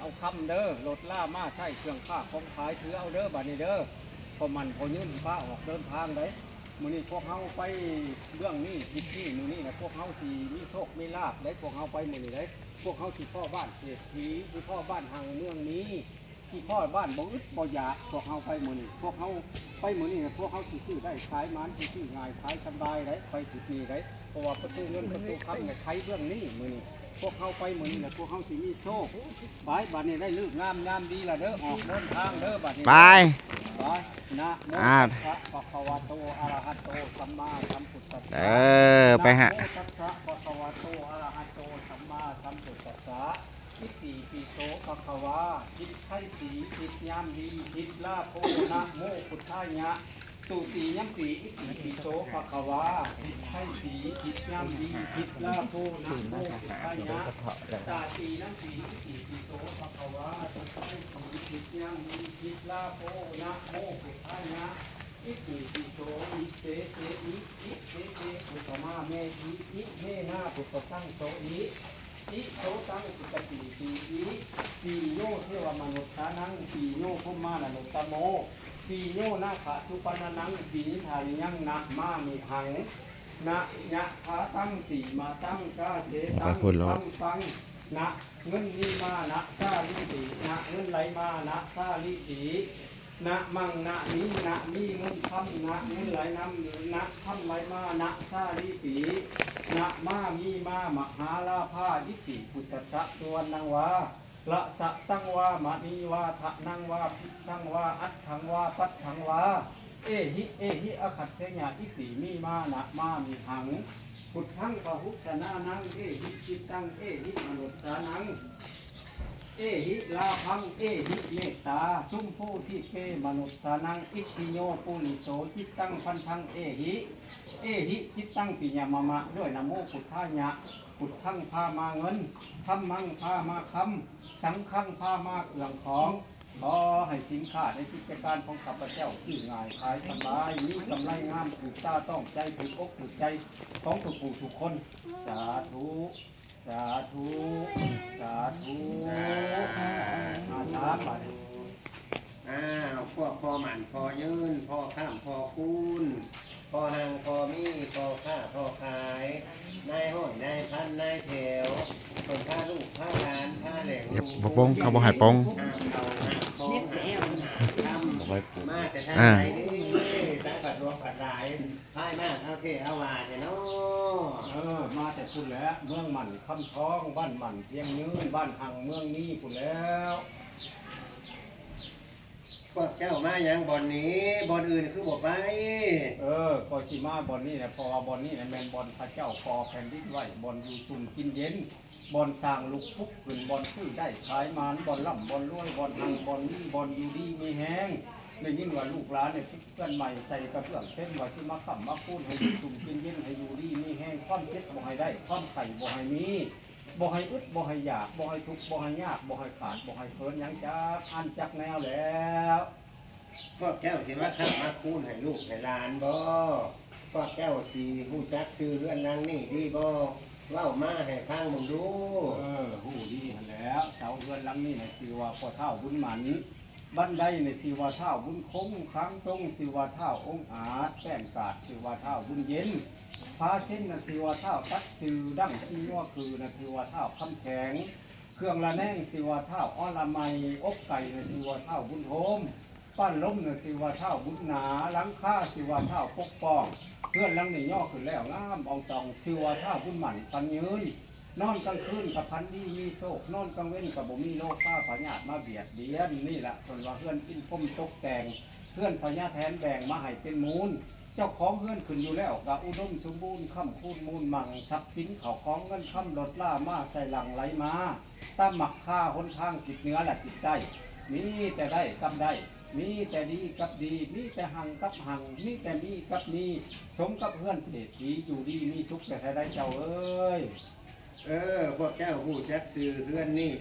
ເອົາຄຳເດີ ລົດລາມາໃຊ້ເຄື່ອງຄ້າຂອງຂາຍ ຖືເອົາເດີບາດນີ້ເດີ. ພໍ່ໝັ້ນພໍ່ຍືນພາອອກເດີນທາງໄດ໋. ມື້ນີ້ພວກເຮົາໄປເບື້ອງນີ້ ທິດນີ້ ມື້ນີ້ນະ ພວກເຮົາຊິມີໂຊກມີລາບໄດ໋. ພວກເຮົາໄປມື້ນີ້ໄດ໋ ພວກເຮົາຊິພໍ້ບ້ານເສດຖີ ຊິພໍ້ບ້ານຮັ່ງເມືອງມີ ຊິພໍ້ບ້ານບໍ່ອຶດບໍ່ຢາກ. ພວກເຮົາໄປມື້ນີ້ ພວກເຮົາໄປມື້ນີ້ນະ ພວກເຮົາຊິຊື້ໄດ້ຂາຍໝານ ຊິຊື້ງ່າຍຂາຍສະບາຍໄດ໋ ໄປຈຸດນີ້ໄດ໋. ເພາະວ່າປະຕູເງິນປະຕູຄຳນະ ໄຂເບື້ອງນີ້ມື້ນີ້. ພວກເຮົາໄປມື້ນີ້ນະ ພວກເຮົາຊິມີໂຊກ. ໄປ ບາດນີ້ໄດ້ເລີກງາມຍາມດີລະເດີ ອອກເດີນທາງເດີບາດນີ້. ໄປ ໄປ. ນະໂມ ອາ ຕັດສະ ພະຄະວະໂຕ ອະລະຫະໂຕ ສຳມາສຳພຸດທັດສະ. ເອີ ໄປຫາ ນະໂມ ຕັດສະ ພະຄະວະໂຕ ອະລະຫະໂຕ ສຳມາສຳພຸດທັດສະ. ອິຕິປິໂສ ພະຄະວາ ທິດໄຄສີ ທິດຍາມດີ ທິດລາໂພ ນະໂມ ພຸດທາຍະ. ຕຸຕິຍຳປີ ອິຕິປິໂສ ພະຄະວາ ທິດໄຄສີ ທິດຍາມດີ ທິດລາໂພ ນະໂມ ພຸດທາຍະ. ຕະຕິຍຳປີ ອິຕິປິໂສ ພະຄະວາ ທິດໄຄສີ ທິດຍາມດີ ທິດລາໂພ ນະໂມ ພຸດທາຍະ. ອິຕິປິໂສ ອິເສ ເສ ອິ ອິ ເສ ເສ ອຸປະມາ ເມ ອິ ອິ ເມ ນາ ປຸດປະຕັງ ໂສ ອິ ອິ ໂສ ຕັງ ອຸຕະ ປີ ປີ ອິ ປີໂຍ ເທວະມະນຸດສານັງ ປີໂຍ ພົມມາ ນະນຸດຕະໂມ ປີໂຍ ນາຄະ ສຸປະນະນັງ ປີນິທາລິຍັງ ນະມາມິຫັງ ນະຍະຖາຕັງ ຕີມະຕັງ ກາເສຕັງ ໄປພຸ້ນໂລດ ປັງ ປັງ ນະເງິນມີມາ ນະສາລິຕິ ນະເງິນໄຫຼມາ ນະສາລິຕິ ນະມັງ ນະມີ ນະມີເງິນຄຳ ນະເງິນໄຫຼນຳ ນະຄຳໄຫຼມາ ນະສາລິຕິ ນະມາມີມາ ມະຫາລາພາ ອິຕິ ພຸດທັດສະ ສຸວັນນັງວາ ລະສະຕັງວາ ມະນີວາ ທະນັງວາ ພິດສັງວາ ອັດຖັງວາ ປັດຖັງວາ ເອຫິ ເອຫິ ອະຄັດເສຍະ ອິຕິ ມີມາ ນະມາມິຫັງ ພຸດທັງ ພະຫຸຊະນານັງ ເອຫິ ຈິດຕັງ ເອຫິ ມະນຸດສານັງ ເອຫິ ລາພັງ ເອຫິ ເມດຕາ ສຸມໂພທິເປ ມະນຸດສານັງ ອິດທິໂຍ ປຸລິໂສ ຈິດຕັງ ພັນທັງ ເອຫິ ເອຫິ ຈິດຕັງ ປິຍະມະມະ ດ້ວຍນະໂມ ພຸດທາຍະ ພຸດທັງ ພາມາເງິນ ທຳມັງ ພາມາຄຳ ສັງຄັງ ພາມາເຄື່ອງຂອງ. ຂໍໃຫ້ສິນຄ້າໃນກິດຈະການຂອງຂ້າພະເຈົ້າ ຊື້ງ່າຍ ຂາຍສະບາຍ ມີກຳໄລງາມ ຖືກຕາຕ້ອງໃຈ ຖືກອົກຖືກໃຈຂອງທຸກຜູ້ທຸກຄົນ. ສາທຸ ສາທຸ ສາທຸ. ອາ ສາທຸ ບາດນີ້. ອ້າວ ພວກພໍ່ໝັ້ນພໍ່ຍືນ ພໍ່ຄ້ຳພໍ່ຄູນ ພໍ່ຮັ່ງພໍ່ມີ ພໍ່ຄ້າພໍ່ຂາຍ ນາຍຮ້ອຍນາຍພັນນາຍແຖວ ເພິ່ນພາລູກພາຫຼານ ພາແຫຼງລູກ ບໍ່ປົງ ເຂົາບໍ່ໃຫ້ປົງ ຫາບເຂົ້າຫາບຂອງ ຫາບເງິນຫາບຄຳ ມາແຕ່ທາງໃດເດ້ ສາຍພັດຫຼວງພັດຫຼາຍ ພາຍມາເອົາເທເອົາວ່າແທ້ເນາະ. ເອີ ມາແຕ່ພຸ້ນແຫຼະ ເມືອງໝັ້ນຄຳທອງ ບ້ານໝັ້ນຊຽງຍືນ ບ້ານຮັ່ງເມືອງມີພຸ້ນແລ້ວ. ພວກເຈົ້າມາຫຍັງບ່ອນນີ້? ບ່ອນອື່ນຄືບໍ່ໄປ? ເອີ ຂ້ອຍຊິມາບ່ອນນີ້ແຫຼະ ເພາະວ່າບ່ອນນີ້ນະແມ່ນບ່ອນເຂົາເຈົ້າກໍ່ແຜ່ນດິນໄວ້ ບ່ອນຢູ່ຊຸ່ມກິນເຢັນ ບ່ອນສ້າງລຸກປຸກຂຶ້ນ ບ່ອນຊື້ໄດ້ຂາຍໝານ ບ່ອນລ່ຳບ່ອນລວຍ ບ່ອນຮັ່ງບ່ອນມີ ບ່ອນຢູ່ດີມີແຮງ. ໄດ້ຍິນວ່າລູກຫຼານນີ້ປຸກເຮືອນໃໝ່ ໃສ່ກະເບື້ອງເຕັມ ວ່າຊິມາຄ້ຳມາຄູນ ໃຫ້ຢູ່ຊຸ່ມກິນເຢັນ ໃຫ້ຢູ່ດີມີແຮງ ຄວາມເຈັບບໍ່ໃຫ້ໄດ້ ຄວາມໄຂ້ບໍ່ໃຫ້ມີ ບໍ່ໃຫ້ອຶດບໍ່ໃຫ້ຢາກ ບໍ່ໃຫ້ທຸກບໍ່ໃຫ້ຍາກ ບໍ່ໃຫ້ຂາດບໍ່ໃຫ້ເຂີນຫຍັງຈັກອັນຈັກແນວແລ້ວ. ພວກເຈົ້າຊິມາຄ້ຳມາຄູນໃຫ້ລູກໃຫ້ຫຼານບໍ? ພວກເຈົ້າຊິຮູ້ຈັກຊື່ເຮືອນຫຼັງນີ້ດີບໍ? ເວົ້າມາໃຫ້ຟັງເບິ່ງດູ. ເອີ ຮູ້ດີຫັ້ນແຫຼະ ເສົາເຮືອນຫຼັງນີ້ນະຊື່ວ່າພໍ່ທ້າວບຸນໝັ້ນ ບັນໄດນີ້ຊື່ວ່າທ້າວບຸນຄົງ ຄາງຕົງຊື່ວ່າທ້າວອົງອາດ ແປ້ນກາດຊື່ວ່າທ້າວບຸນເຢັນ ພາເຊັນນັ້ນຊື່ວ່າທ້າວຕັດຊື່ ດັ້ງສີງົວຄືນະຊື່ວ່າທ້າວຄຳແຂງ ເຄື່ອງລະແນງຊື່ວ່າທ້າວອໍລະໄມ ອົກໄກ່ນະຊື່ວ່າທ້າວບຸນໂຮມ ປ້ານລົມນະຊື່ວ່າທ້າວບຸນໜາ ຫຼັງຄາຊື່ວ່າທ້າວປົກປ້ອງ ເຮືອນຫຼັງນີ້ຍໍຂຶ້ນແລ້ວງາມອອງຕອງ ຊື່ວ່າທ້າວບຸນໝັ້ນຂວັນຍືນ. ນອນກາງຄືນກໍຝັນດີມີໂຊກ ນອນກາງເວັນກໍບໍ່ມີໂລຄາພະຍາດມາບຽດບຽນ. ນີ້ລະເພິ່ນວ່າເຮືອນອິນພົມຕົກແຕ່ງ ເຮືອນພະຍາແຖນແບ່ງມາໃຫ້ເປັນມູນ ເຈົ້າຂອງເຮືອນຂຶ້ນຢູ່ແລ້ວກໍອຸດົມສົມບູນ ຄ້ຳຄູນມູນມັ່ງ ຊັບສິນເຂົ້າຂອງເງິນຄຳລົດລາມາໃສ່ຫຼັ່ງໄຫຼມາ ຕາມໝາກຄາຫົນທາງທິດເໜືອ ແລະ ທິດໃຕ້ ມີແຕ່ໄດ້ກັບໄດ້ ມີແຕ່ດີກັບດີ ມີແຕ່ຮັ່ງກັບຮັ່ງ ມີແຕ່ມີກັບມີ ສົມກັບເຮືອນເສດຖີ ຢູ່ດີມີສຸກແຕ່ໃສໄດ້ເຈົ້າເອີຍ. ເອີ ພວກເຈົ້າຮູ້ຈັກຊື່ເຮືອນນີ້